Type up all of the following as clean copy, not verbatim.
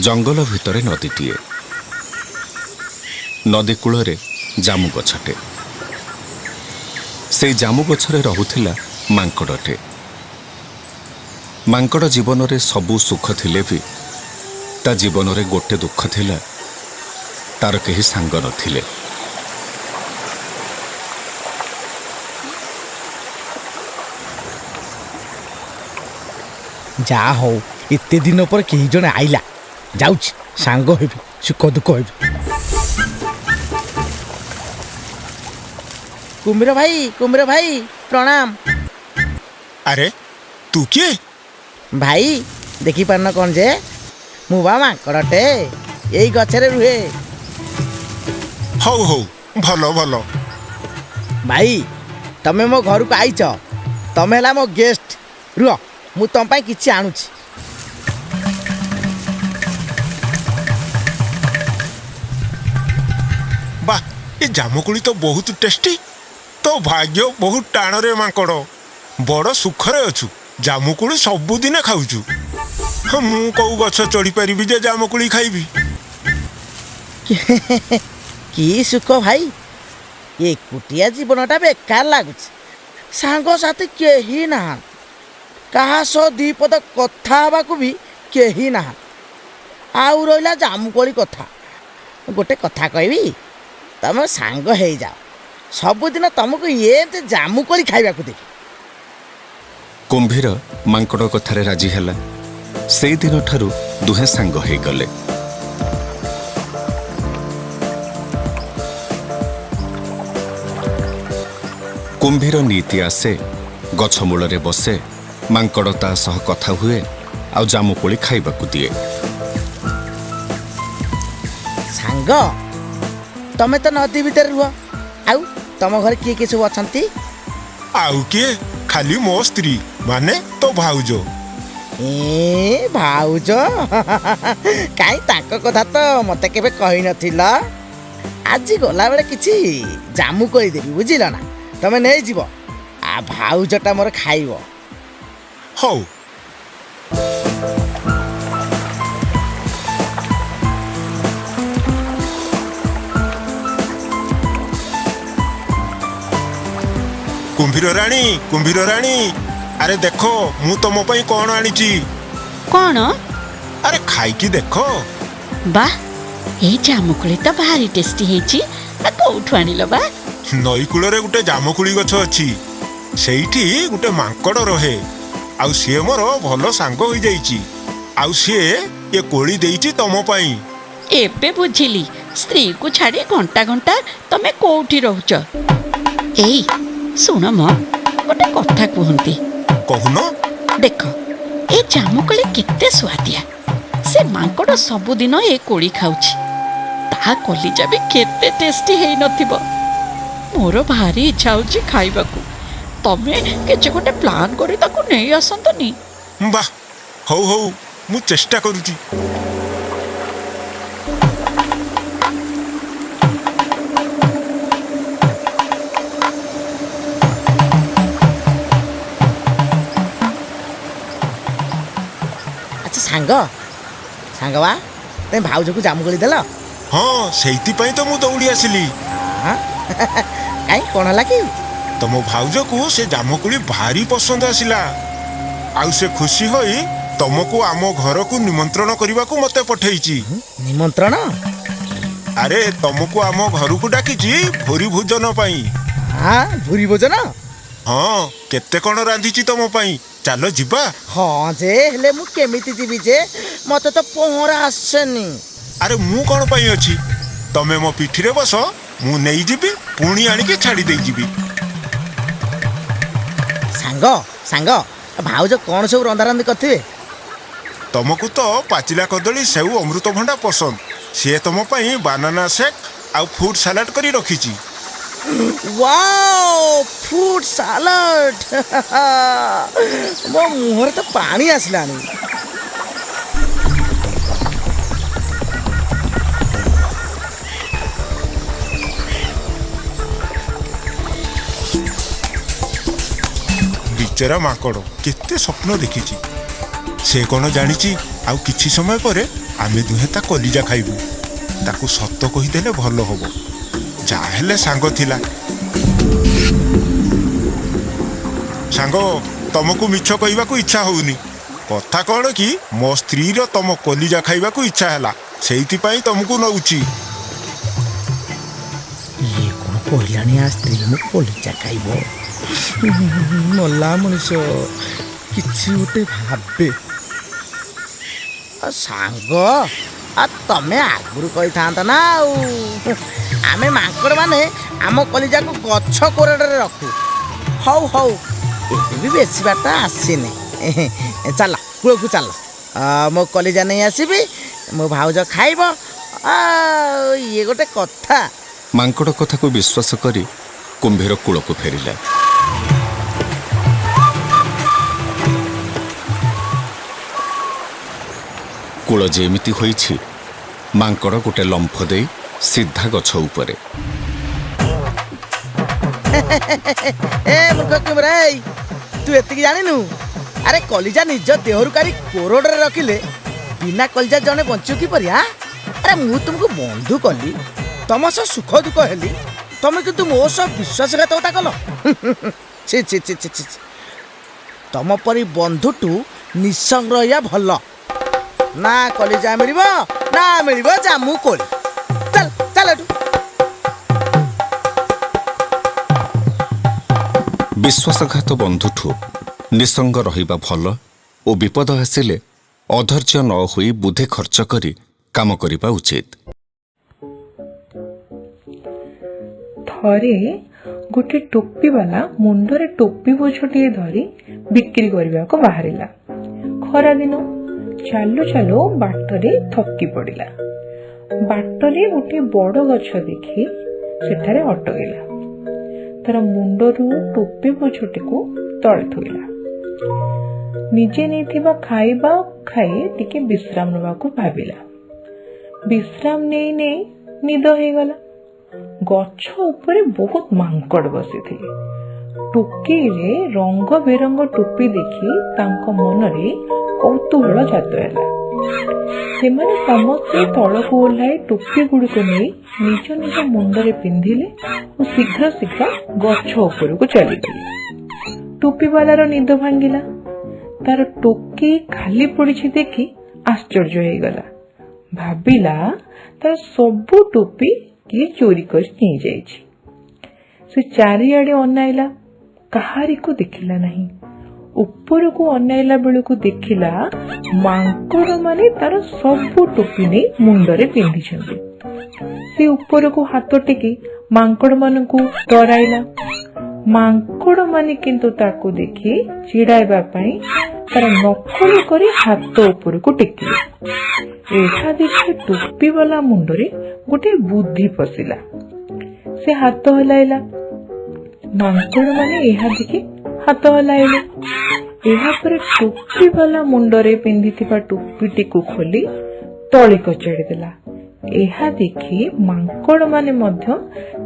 ଜଙ୍ଗଲ ଭିତରେ ନଦୀଟିଏ। ନଦୀ କୂଳରେ ଜାମୁ ଗଛଟେ। ସେଇ ଜାମୁ ଗଛରେ ରହୁଥିଲା ମାଙ୍କଡ଼ଟେ। ମାଙ୍କଡ଼ ଜୀବନରେ ସବୁ ସୁଖ ଥିଲେ ବି ତା ଜୀବନରେ ଗୋଟେ ଦୁଃଖ ଥିଲା, ତାର କେହି ସାଙ୍ଗ ନଥିଲେ। ଯାହା ହଉ, ଏତେ ଦିନ ପରେ କେହି ଜଣେ ଆଇଲା। ଯାଉଛି, ସାଙ୍ଗ ହେବି, ସୁଖ ଦୁଃଖ ହେବି। କୁମ୍ଭୀର ଭାଇ, କୁମ୍ଭୀର ଭାଇ, ପ୍ରଣାମ। ଆରେ, ତୁ କିଏ? ଭାଇ, ଦେଖିପାରୁନ କ'ଣ ଯେ? ମୁଁ ବା ମାଙ୍କଡ଼ଟେ, ଏଇ ଗଛରେ ରୁହେ। ହଉ ହଉ, ଭଲ ଭଲ। ଭାଇ, ତମେ ମୋ ଘରକୁ ଆଇଛ, ତମେ ହେଲା ମୋ ଗେଷ୍ଟ। ରୁହ, ମୁଁ ତମ ପାଇଁ କିଛି ଆଣୁଛି। ବାଃ, ଏ ଜାମୁକୋଳି ତ ବହୁତ ଟେଷ୍ଟି। ତୋ ଭାଗ୍ୟ ବହୁତ ଟାଣରେ ମାଙ୍କଡ଼, ବଡ଼ ସୁଖରେ ଅଛୁ, ଜାମୁକୋଳି ସବୁଦିନେ ଖାଉଛୁ। ହଁ, ମୁଁ କୋଉ ଗଛ ଚଢ଼ି ପାରିବି ଯେ ଜାମୁକୋଳି ଖାଇବି? କି ସୁଖ ଭାଇ, ଏକୁଟିଆ ଜୀବନଟା ବେକାର ଲାଗୁଛି। ସାଙ୍ଗସାଥି କେହି ନାହାନ୍ତି, କାହା ସହ ଦି ପଦ କଥା ହେବାକୁ ବି କେହି ନାହାନ୍ତି। ଆଉ ରହିଲା ଜାମୁକୋଳି କଥା, ଗୋଟେ କଥା କହିବି, ତମେ ସାଙ୍ଗ ହେଇଯାଅ, ସବୁଦିନ ତମକୁ ଏମିତି ଜାମୁକୋଳି ଖାଇବାକୁ ଦେବି। କୁମ୍ଭୀର ମାଙ୍କଡ଼ କଥାରେ ରାଜି ହେଲା। ସେଇଦିନଠାରୁ ଦୁହେଁ ସାଙ୍ଗ ହେଇଗଲେ। କୁମ୍ଭୀର ନିତି ଆସେ, ଗଛ ମୂଳରେ ବସେ, ମାଙ୍କଡ଼ ତା ସହ କଥା ହୁଏ ଆଉ ଜାମୁକୋଳି ଖାଇବାକୁ ଦିଏ। ସାଙ୍ଗ, ତମେ ତ ନଦୀ ଭିତରେ ରୁହ, ଆଉ ତମ ଘରେ କିଏ କିଏ ସବୁ ଅଛନ୍ତି? ଆଉ କିଏ, ଖାଲି ମୋ ସ୍ତ୍ରୀ, ମାନେ ତୋ ଭାଉଜ। ଏ ଭାଉଜ! କାଇଁ, ତାଙ୍କ କଥା ତ ମତେ କେବେ କହିନଥିଲ। ଆଜି ଗଲାବେଳେ କିଛି ଜାମୁକୋଳି ଦେବି, ବୁଝିଲ ନା? ତମେ ନେଇଯିବ, ଆଉ ଭାଉଜଟା ମୋର ଖାଇବ। ହଉ। କୁମ୍ଭୀର ରାଣୀ, କୁମ୍ଭୀର ରାଣୀ, ଆରେ ଦେଖ ମୁଁ ତମ ପାଇଁ କ'ଣ ଆଣିଛି। କ'ଣ? ଆରେ, ଖାଇକି ଦେଖ। ବାଃ, ଏଇ ଜାମୁକୋଳି ତ ଭାରି ଟେଷ୍ଟି ହେଇଛି। ଆ, କୋଉଠୁ ଆଣିଲ ବା? ନଈ କୂଳରେ ଗୋଟେ ଜାମୁକୋଳି ଗଛ ଅଛି, ସେଇଠି ଗୋଟେ ମାଙ୍କଡ଼ ରହେ, ଆଉ ସିଏ ମୋର ଭଲ ସାଙ୍ଗ ହୋଇଯାଇଛି, ଆଉ ସିଏ ଏ କୋଳି ଦେଇଛି ତମ ପାଇଁ। ଏବେ ବୁଝିଲି, ସ୍ତ୍ରୀକୁ ଛାଡ଼ି ଘଣ୍ଟା ଘଣ୍ଟା ତମେ କୋଉଠି ରହୁଛ। ଏଇ ଶୁଣ ମ, ଗୋଟେ କଥା କୁହନ୍ତି। କହୁନ। ଦେଖ, ଏ ଜାମୁକୋଳି କେତେ ସୁଆଦିଆ। ସେ ମାଙ୍କଡ଼ ସବୁଦିନ ଏ କୋଳି ଖାଉଛି, ତା କଲିଜା ବି କେତେ ଟେଷ୍ଟି ହେଇନଥିବ। ମୋର ଭାରି ଇଚ୍ଛା ହଉଛି ଖାଇବାକୁ। ତମେ କିଛି ଗୋଟେ ପ୍ଲାନ୍ କରି ତାକୁ ନେଇ ଆସନ୍ତନି? ବାଃ, ହଉ ହଉ, ମୁଁ ଚେଷ୍ଟା କରୁଛି। ଆଚ୍ଛା ସାଙ୍ଗ, ସାଙ୍ଗ ବା, ତମେ ଭାଉଜକୁ ଜାମୁକୋଳି ଦେଲ? ହଁ, ସେଇଥିପାଇଁ ତ ମୁଁ ଦୌଡ଼ି ଆସିଲି। ହଁ, କାଇଁ, କ'ଣ ହେଲା କି? ତମ ଭାଉଜକୁ ସେ ଜାମୁକୋଳି ଭାରି ପସନ୍ଦ ଆସିଲା, ଆଉ ସେ ଖୁସି ହୋଇ ତମକୁ ଆମ ଘରକୁ ନିମନ୍ତ୍ରଣ କରିବାକୁ ମତେ ପଠେଇଛି। ନିମନ୍ତ୍ରଣ? ଆରେ, ତମକୁ ଆମ ଘରକୁ ଡାକିଛି ଭୋରି ଭୋଜନ ପାଇଁ। ହଁ, ଭୁରି ଭୋଜନ? ହଁ, କେତେ କ'ଣ ରାନ୍ଧିଛି ତମ ପାଇଁ। ଚାଲ ଯିବା। ହଁ ଯେ, ହେଲେ ମୁଁ କେମିତି ଯିବି ଯେ? ମତେ ତ ପହଁରା ଆସେନି। ଆରେ, ମୁଁ କ'ଣ ପାଇଁ ଅଛି? ତମେ ମୋ ପିଠିରେ ବସ, ମୁଁ ନେଇଯିବି, ପୁଣି ଆଣିକି ଛାଡ଼ି ଦେଇଯିବି। ସାଙ୍ଗ, ସାଙ୍ଗ, ଭାଉଜ କ'ଣ ସବୁ ରନ୍ଧାରନ୍ଧି କରିଥିବେ? ତମକୁ ତ ପାଚିଲା କଦଳୀ, ସେଉ, ଅମୃତଭଣ୍ଡା ପସନ୍ଦ। ସିଏ ତମ ପାଇଁ ବାନାନା ସେକ୍ ଆଉ ଫ୍ରୁଟ୍ ସାଲାଡ୍ କରି ରଖିଛି। Wow, fruit salad! ମୋ ମୁହଁରେ ତ ପାଣି ଆସିଲାଣି। ବିଚରା ମାଙ୍କଡ଼ କେତେ ସ୍ୱପ୍ନ ଦେଖିଛି। ସେ କ'ଣ ଜାଣିଛି, ଆଉ କିଛି ସମୟ ପରେ ଆମେ ଦୁହେଁ ତା କଲିଜା ଖାଇବୁ। ତାକୁ ସତ କହିଦେଲେ ଭଲ ହବ, ଯାହା ହେଲେ ସାଙ୍ଗ ଥିଲା। ସାଙ୍ଗ, ତମକୁ ମିଛ କହିବାକୁ ଇଚ୍ଛା ହଉନି। କଥା କ'ଣ କି, ମୋ ସ୍ତ୍ରୀର ତମ କଲିଜା ଖାଇବାକୁ ଇଚ୍ଛା ହେଲା, ସେଇଥିପାଇଁ ତମକୁ ନଉଛି। ଇଏ କ'ଣ କହିଲାଣି? ଆ ସ୍ତ୍ରୀ ମୋ କଲିଜା ଖାଇବ। ମଲା ମଣିଷ, କିଛି ଗୋଟେ ଭାବେ। ସାଙ୍ଗ, ଆଉ ତମେ ଆଗରୁ କହିଥାନ୍ତ ନା। ଆଉ ଆମେ ମାଙ୍କଡ଼ ମାନେ ଆମ କଲିଜାକୁ ଗଛ କୋରଡ଼ରେ ରଖୁ। ହଉ ହଉ, ଏବେ ବି ବେଶୀ ବାଟ ଆସିନି, ଚାଲ କୂଳକୁ ଚାଲ। ମୋ କଲିଜା ନେଇ ଆସିବି, ମୋ ଭାଉଜ ଖାଇବ। ଆଉ ଇଏ ଗୋଟେ କଥା। ମାଙ୍କଡ଼ କଥାକୁ ବିଶ୍ୱାସ କରି କୁମ୍ଭୀର କୂଳକୁ ଫେରିଲା। କୂଳ ଯେମିତି ହୋଇଛି, ମାଙ୍କଡ଼ ଗୋଟେ ଲମ୍ଫ ଦେଇ ସିଧା ଗଛ ଉପରେ। ଏ ମୂର୍ଖ କୁମ୍ଭୀର, ଏଇ ତୁ ଏତିକି ଜାଣିନୁ? ଆରେ କଲିଜା ନିଜ ଦେହରୁ କାଢି କୋରଡ଼ରେ ରଖିଲେ ବିନା କଲିଜା ଜଣେ ବଞ୍ଚିବ କିପରି? ଆ ଆରେ ମୁଁ ତୁମକୁ ବନ୍ଧୁ କଲି, ତମ ସହ ସୁଖ ଦୁଃଖ ହେଲି, ତମେ କିନ୍ତୁ ମୋ ସହ ବିଶ୍ୱାସଘାତକତା କଲ। ଛି ଛି ଛି ଛି ଛି ଛି। ତମ ପରି ବନ୍ଧୁଠୁ ନିଃସଙ୍ଗ ରହିବା ଭଲ। ନା କଲିଜା ମିଳିବ, ନା ମିଳିବ ଜାମୁ କୋଳି। ଚାଲ ଚାଲ ଏଠୁ। ବିଶ୍ୱାସଘାତ ବନ୍ଧୁଠୁ ନିଃସଙ୍ଗ ରହିବା ଭଲ ଓ ବିପଦ ଆସିଲେ ଅଧୈର୍ଯ୍ୟ ନ ହୋଇ ବୁଦ୍ଧି ଖର୍ଚ୍ଚ କରି କାମ କରିବା ଉଚିତ। ଥରେ ଗୋଟେ ଟୋପିବାଲା ମୁଣ୍ଡରେ ଟୋପି ବୋଝଟିଏ ଧରି ବିକ୍ରି କରିବାକୁ ବାହାରିଲା। ଖରାଦିନ, ଚାଲୁ ଚାଲୁ ବାଟରେ ଥକି ପଡ଼ିଲା। ବାଟରେ ଗୋଟିଏ ବଡ଼ ଗଛ ଦେଖି ସେଠାରେ ଅଟକିଲା। ତାର ମୁଣ୍ଡରୁ ଟୋପି ବୋଝଟିକୁ ତଳେ ଥୋଇଲା। ନିଜେ ନେଇଥିବା ଖାଇବା ଖାଇ ଟିକେ ବିଶ୍ରାମ ନେବାକୁ ଭାବିଲା। ବିଶ୍ରାମ ନେଇ ନେଇ ନିଦ ହେଇଗଲା। ଗଛ ଉପରେ ବହୁତ ମାଙ୍କଡ଼ ବସିଥିଲେ। ଟୋକେଇରେ ରଙ୍ଗ ବେରଙ୍ଗ ଟୋପି ଦେଖି ତାଙ୍କ ମନରେ କୌତୂହଳ ଜାତ ହେଲା। ସେମାନେ ସମସ୍ତେ ତଳକୁ ଓହ୍ଲାଇ ଟୋପି ଗୁଡ଼ିକୁ ନେଇ ନିଜ ନିଜ ମୁଣ୍ଡରେ ପିନ୍ଧିଲେ ଓ ଶୀଘ୍ର ଶୀଘ୍ର ଗଛ ଉପରକୁ ଚାଲିଗଲେ। ଟୋପିବାଲାର ନିଦ ଭାଙ୍ଗିଲା। ତାର ଟୋକେଇ ଖାଲି ପଡ଼ିଛି ଦେଖି ଆଶ୍ଚର୍ଯ୍ୟ ହେଇଗଲା। ଭାବିଲା ତାର ସବୁ ଟୋପି କିଏ ଚୋରି କରି ନେଇଯାଇଛି। ସେ ଚାରିଆଡ଼େ ଅନାଇଲା, କାହାରିକୁ ଦେଖିଲା ନାହିଁ। ଉପରକୁ ଅନାଇଲା ବେଳକୁ ଦେଖିଲା ମାଙ୍କଡ଼ ମାନେ ତାର ସବୁ ଟୋପି ନେଇ ମୁଣ୍ଡରେ ପିନ୍ଧିଛନ୍ତି। ସେ ଉପରକୁ ହାତ ଟେକି ମାଙ୍କଡ଼ ମାନଙ୍କୁ ଡରାଇଲା। ମାଙ୍କଡ଼ ମାନେ କିନ୍ତୁ ତାକୁ ଦେଖି ଚିଡାଇବା ପାଇଁ ତାର ନକଲ କରି ହାତ ଉପରକୁ ଟେକିଲେ। ଏହା ଦେଖି ଟୋପିବାଲା ମୁଣ୍ଡରେ ଗୋଟିଏ ବୁଦ୍ଧି ପଶିଲା। ସେ ହାତ ହଲାଇଲା। ମାଙ୍କଡ଼ ମାନେ ଏହା ଦେଖି ହାତ ହଲାଇଲେ। ଏହାପରେ ଟୋପିବାଲା ମୁଣ୍ଡରେ ପିନ୍ଧିଥିବା ଟୋପିଟିକୁ ଖୋଲି ତଳେ କଚାଡ଼ି ଦେଲା। ଏହା ଦେଖି ମାଙ୍କଡ଼ ମାନେ ମଧ୍ୟ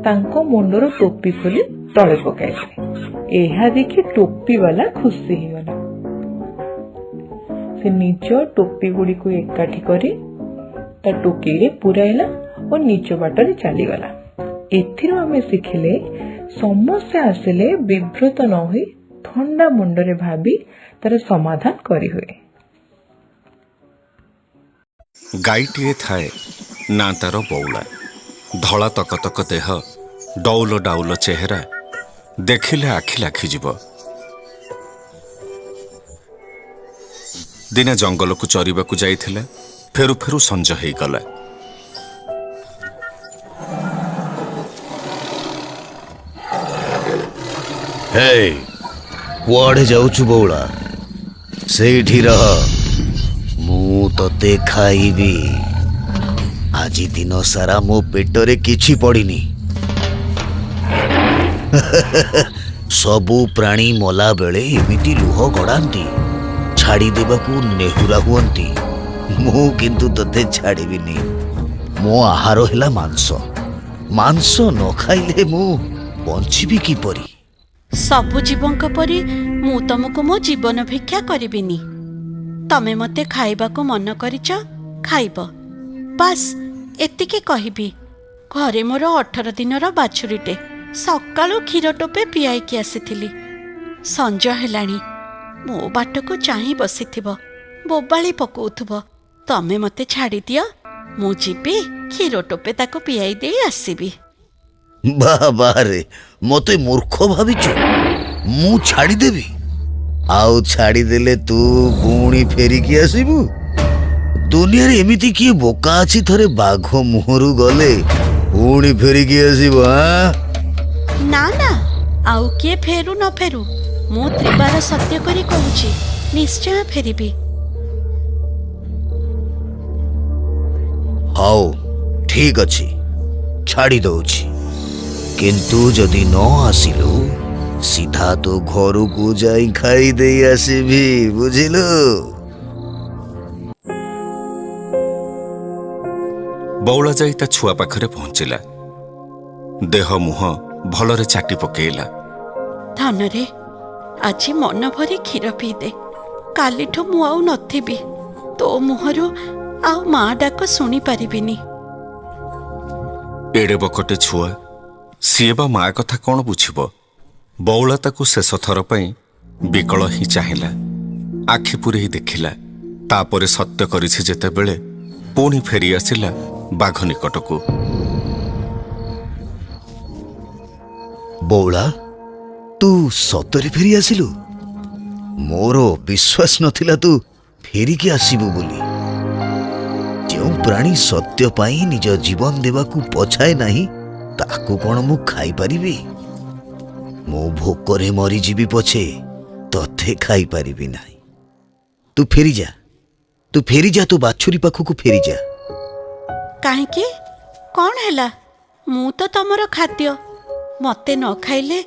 ତାଙ୍କ ମୁଣ୍ଡରୁ ଟୋପି ଖୋଲି ତଳେ ପକାଇଦେଲେ। ଏହା ଦେଖି ଟୋପିବାଲା ଖୁସି ହେଇଗଲା। ସେ ନିଜ ଟୋପି ଗୁଡ଼ିକୁ ଏକାଠି କରି ତା ଟୋକେଇରେ ପୁରାଇଲା ଓ ନିଜ ବାଟରେ ଚାଲିଗଲା। ଏଥିରୁ ଆମେ ଶିଖିଲେ, ସମସ୍ୟା ଆସିଲେ ବିବ୍ରତ ନ ହୋଇ ଥଣ୍ଡା ମୁଣ୍ଡରେ ଭାବି ତାର ସମାଧାନ କରିହୁଏ। ଗାଈଟିଏ ଥାଏ, ନା ତାର ବଉଳା। ଧଳା ତକତକ ଦେହ, ଡଉଲ ଡାଉଲ ଚେହେରା, ଦେଖିଲେ ଆଖି ଲାଖିଯିବ। ଦିନେ ଜଙ୍ଗଲକୁ ଚରିବାକୁ ଯାଇଥିଲା। ଫେରୁ ଫେରୁ ସଞ୍ଜ ହେଇଗଲା। ହେ, କୁଆଡ଼େ ଯାଉଛୁ ବଉଳା? ସେଇଠି ରହ, ମୁଁ ତତେ ଖାଇବି। ଆଜି ଦିନ ସାରା ମୋ ପେଟରେ କିଛି ପଡ଼ିନି। ସବୁ ପ୍ରାଣୀ ମଲା ବେଳେ ଏମିତି ଲୁହ ଗଡ଼ାନ୍ତି, ଛାଡ଼ିଦେବାକୁ ନେହୁରା ହୁଅନ୍ତି। ମୁଁ କିନ୍ତୁ ତତେ ଛାଡ଼ିବିନି। ମୋ ଆହାର ହେଲା ମାଂସ। ମାଂସ ନ ଖାଇଲେ ମୁଁ ବଞ୍ଚିବି କିପରି? ସବୁ ଜୀବଙ୍କ ପରି ମୁଁ ତମକୁ ମୋ ଜୀବନ ଭିକ୍ଷା କରିବିନି। ତମେ ମୋତେ ଖାଇବାକୁ ମନ କରିଛ, ଖାଇବ। ବାସ୍ ଏତିକି କହିବି। ଘରେ ମୋର 18 ଦିନର ବାଛୁରୀଟେ, ସକାଳୁ କ୍ଷୀର ଟୋପେ ପିଆଇକି ଆସିଥିଲି। ସଞ୍ଜ ହେଲାଣି, ମୋ ବାଟକୁ ଚାହିଁ ବସିଥିବ, ବୋବାଳି ପକଉଥିବ। ତମେ ମୋତେ ଛାଡ଼ିଦିଅ, ମୁଁ ଯିବି କ୍ଷୀର ଟୋପେ ତାକୁ ପିଆଇ ଦେଇ ଆସିବି। ବାବାରେ, ମତେ ମୂର୍ଖ ଭାବିଛୁ? ମୁଁ ଛାଡ଼ିଦେବି? ଆଉ ଛାଡ଼ିଦେଲେ ତୁ ପୁଣି ଫେରିକି ଆସିବୁ? ଦୁନିଆରେ ଏମିତି କିଏ ବୋକା ଅଛି, ଥରେ ବାଘ ମୁହଁରୁ ଗଲେ ପୁଣି ଫେରିକି ଆସିବ? ଆଁ? ନା ନା, ଆଉ କିଏ ଫେରୁ ନ ଫେରୁ, ମୁଁ ତ୍ରିବାର ସତ୍ୟ କରି କହୁଛି, ନିଶ୍ଚୟ ଫେରିବି। ହଉ ଠିକ ଅଛି, ଛାଡ଼ି ଦଉଛି। କିନ୍ତୁ ଯଦି ନ ଆସିଲୁ, ସିଧା ତୋ ଘରକୁ ଯାଇ ଖାଇ ଦେଇ ଆସିବି, ବୁଝିଲୁ? ବଉଳା ଯାଇ ତା ଛୁଆ ପାଖରେ ପହଞ୍ଚିଲା। ଦେହ ମୁହଁ ଭଲରେ ଚାଟି ପକେଇଲା। ଧନରେ, ଆଜି ମନ ଭରି କ୍ଷୀର ପିଇଦେ। କାଲିଠୁ ମୁଁ ଆଉ ନଥିବି, ତୋ ମୁହଁରୁ ଆଉ ମା ଡାକ ଶୁଣିପାରିବିନି। ଏଡ଼େ ବକଟେ ଛୁଆ, ସିଏ ବା ମା କଥା କ'ଣ ବୁଝିବ? ବଉଳା ତାକୁ ଶେଷ ଥର ପାଇଁ ବିକଳ ହିଁ ଚାହିଁଲା, ଆଖି ପୂରେଇ ଦେଖିଲା। ତାପରେ ସତ୍ୟ କରିଛି ଯେତେବେଳେ, ପୁଣି ଫେରି ଆସିଲା ବାଘ ନିକଟକୁ। ବଉଳା, ତୁ ସତରେ ଫେରି ଆସିଲୁ? ମୋର ବିଶ୍ୱାସ ନଥିଲା ତୁ ଫେରିକି ଆସିବୁ ବୋଲି। ଯେଉଁ ପ୍ରାଣୀ ସତ୍ୟ ପାଇଁ ନିଜ ଜୀବନ ଦେବାକୁ ପଛାଏ ନାହିଁ, ତାକୁ କ'ଣ ମୁଁ ଖାଇପାରିବି? ମୁଁ ଭୋକରେ ମରିଯିବି ପଛେ, ତତେ ଖାଇପାରିବି ନାହିଁ। ତୁ ଫେରିଯା, ତୁ ଫେରିଯା, ତୋ ବାଛୁରୀ ପାଖକୁ ଫେରିଯା। କାହିଁକି, କ'ଣ ହେଲା? ମୁଁ ତ ତମର ଖାଦ୍ୟ, ମତେ ନ ଖାଇଲେ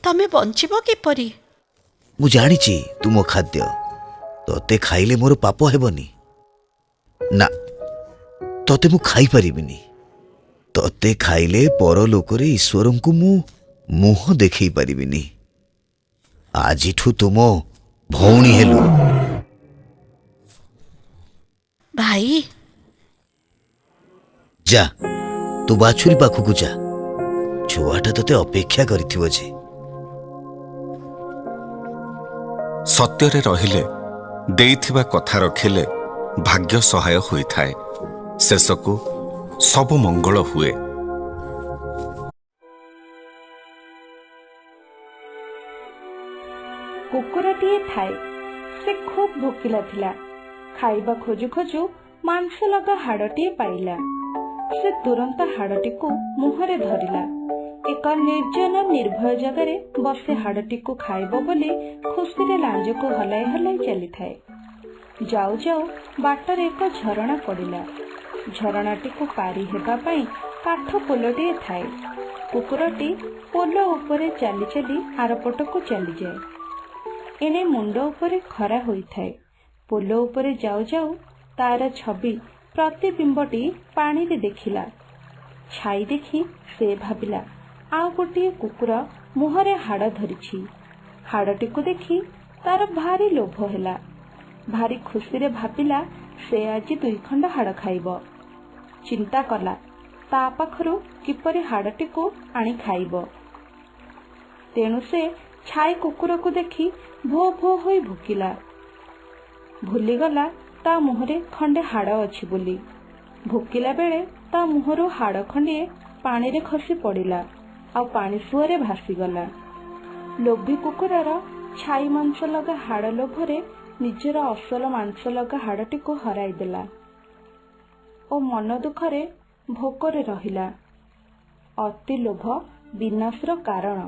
ତମେ ବଞ୍ଚିବ କିପରି? ମୁଁ ଜାଣିଛି ତୁ ମୋ ଖାଦ୍ୟ, ତତେ ଖାଇଲେ ମୋର ପାପ ହେବନି। ନା, ତତେ ମୁଁ ଖାଇପାରିବିନି। ତତେ ଖାଇଲେ ପରଲୋକରେ ଈଶ୍ୱରଙ୍କୁ ମୁଁ ମୁହଁ ଦେଖେଇ ପାରିବିନି। ଆଜିଠୁ ତୁମ ଭଉଣୀ ହେଲୁ। ଭାଇ, ଯା, ତୁ ବାଛୁରୀ ପାଖକୁ ଯା, ଛୁଆଟା ତତେ ଅପେକ୍ଷା କରିଥିବ ଯେ। ସତ୍ୟରେ ରହିଲେ, ଦେଇଥିବା କଥା ରଖିଲେ ଭାଗ୍ୟ ସହାୟ ହୋଇଥାଏ। ଶେଷକୁ ସବୁ ମଙ୍ଗଳ ହୁଏ। କୁକୁରଟିଏ ଥାଏ। ସେ ଖୁବ୍ ଭୋକିଲା ଥିଲା। ଖାଇବା ଖୋଜୁ ଖୋଜୁ ମାଂସ ଲଗା ହାଡ଼ଟିଏ ପାଇଲା। ସେ ତୁରନ୍ତ ହାଡ଼ଟିକୁ ମୁହଁରେ ଧରିଲା। ଏକ ନିର୍ଜନ ନିର୍ଭୟ ଜାଗାରେ ବସି ହାଡ଼ଟିକୁ ଖାଇବ ବୋଲି ଖୁସିରେ ଲାଞ୍ଜକୁ ହଲାଇ ହଲାଇ ଚାଲିଥାଏ। ଯାଉ ଯାଉ ବାଟରେ ଏକ ଝରଣା ପଡ଼ିଲା। ଝରଣାଟିକୁ ପାରି ହେବା ପାଇଁ କାଠ ପୋଲଟିଏ ଥାଏ। କୁକୁରଟି ପୋଲ ଉପରେ ଚାଲି ଚାଲି ଆରପଟକୁ ଚାଲିଯାଏ। ଏଣେ ମୁଣ୍ଡ ଉପରେ ଖରା ହୋଇଥାଏ। ପୋଲ ଉପରେ ଯାଉ ଯାଉ ତାର ଛବି ପ୍ରତିବିମ୍ବଟି ପାଣିରେ ଦେଖିଲା। ଛାଇ ଦେଖି ସେ ଭାବିଲା ଆଉ ଗୋଟିଏ କୁକୁର ମୁହଁରେ ହାଡ଼ ଧରିଛି। ହାଡ଼ଟିକୁ ଦେଖି ତାର ଭାରି ଲୋଭ ହେଲା। ଭାରି ଖୁସିରେ ଭାବିଲା ସେ ଆଜି 2 ଖଣ୍ଡ ହାଡ଼ ଖାଇବ। ଚିନ୍ତା କଲା ତା ପାଖରୁ କିପରି ହାଡ଼ଟିକୁ ଆଣି ଖାଇବ। ତେଣୁ ସେ ଛାଇ କୁକୁରକୁ ଦେଖି ଭୋ ଭୋ ହୋଇ ଭୁକିଲା। ଭୁଲିଗଲା ତା ମୁହଁରେ ଖଣ୍ଡେ ହାଡ଼ ଅଛି ବୋଲି। ଭୁକିଲା ବେଳେ ତା ମୁହଁରୁ ହାଡ଼ ଖଣ୍ଡିଏ ପାଣିରେ ଖସି ପଡ଼ିଲା ଆଉ ପାଣି ସୁଅରେ ଭାସିଗଲା। ଲୋଭୀ କୁକୁରର ଛାଇ ମାଂସ ଲଗା ହାଡ଼ ଲୋଭରେ ନିଜର ଅସଲ ମାଂସ ଲଗା ହାଡ଼ଟିକୁ ହରାଇଦେଲା ଓ ମନ ଦୁଃଖରେ ଭୋକରେ ରହିଲା। ଅତି ଲୋଭ ବିନାଶର କାରଣ।